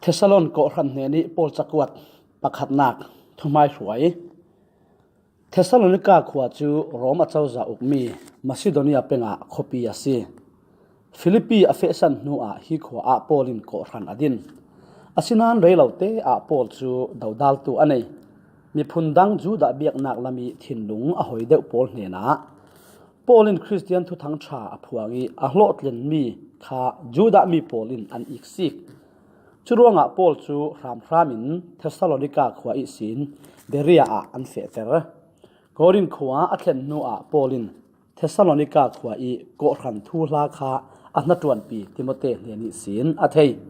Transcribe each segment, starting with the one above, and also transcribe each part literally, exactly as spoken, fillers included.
Thessalon kawhhran hnenih Paul cakuat pakhatnak thuhmaihruai. Thessalonika khua cu Rom a cozah ukmi Macedonia pengah khuapi a si. Filipi a fehsan hnuah hi khua ah Paul in kawhhran a din. Asinain reilote ah Paul cu dodaltu a nei. Miphun dang Judah biaknak lam ih thinlung a hoi deuh pawl hnenah Paul in Khristian thuthang ṭha a phuang ih a hlawhtlinmi kha Judah mi pawl in an iksik. Curuangah Paul cu hramhram in Thessalonika khua ihsin Berea ah an fehter. Korin khua a thlen hnuah Paul in Thessalonika khua ih kawhhran thuhla kha a hnaṭuanpi Timote hnen ihsin a thei.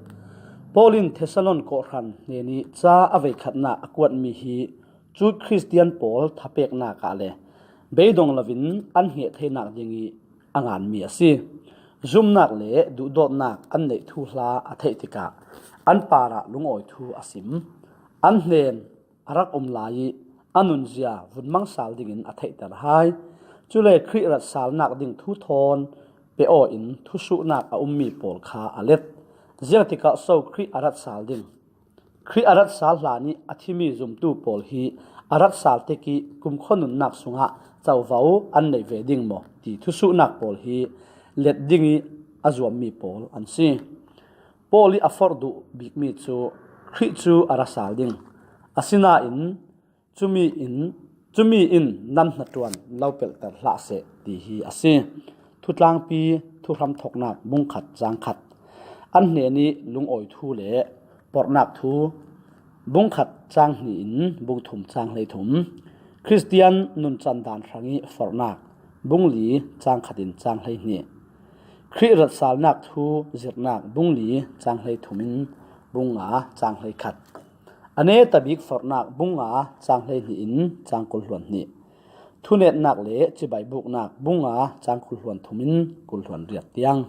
Paul in Thessalon kawhhran hnenih ca a veikhatnak a kuatmi hi cu Khristian pawl thapeknak ah le beidong loin an hnget theinak dingih a nganmi a si. Zumnak le duhdawtnak an neih thuhla a theih tikah an parah lungawi thu a sim. An hnen a rak um lai ih a nunzia vun mang sal dingin a theihter hai. Cule Khrih rat salnak ding thu thawn pe aw in thusuhnak a ummi pawl kha a let. Ziangtikah so Khrih a rat sal ding? Khrih a rat sal hlan ih a thimi zumtu pawl hi a rat sal tikih kumkhua nunnak sungah covo an neih ve ding maw ti thusuhnak pawl hi let dingih a zuammi pawl an si. Paul ih a forh duh bikmi cu Khrih cu a ra sal ding. Asinain cumi in cumi in nan hnaṭuan lo pelhter hlah seh ti hi a si. Thutlangpi thuhram thoknak bungkhat cangkhat. An hnenih lungawi thu le porhnak thu bungkhat canghnih in bungthum canghleithum. Khristian nuncan dan hrangih forhnak bungli cangkhat in canghleihnih. Khrih ratsalnak thu zirhnak bungli canghleithum in bungnga canghleikhat. A netabik forhnak bungnga canghleihnih in cangkulhluan hnih. Thunetnak le cibai buknak bungnga cangkulhluan thum in kulhluan riat tiang.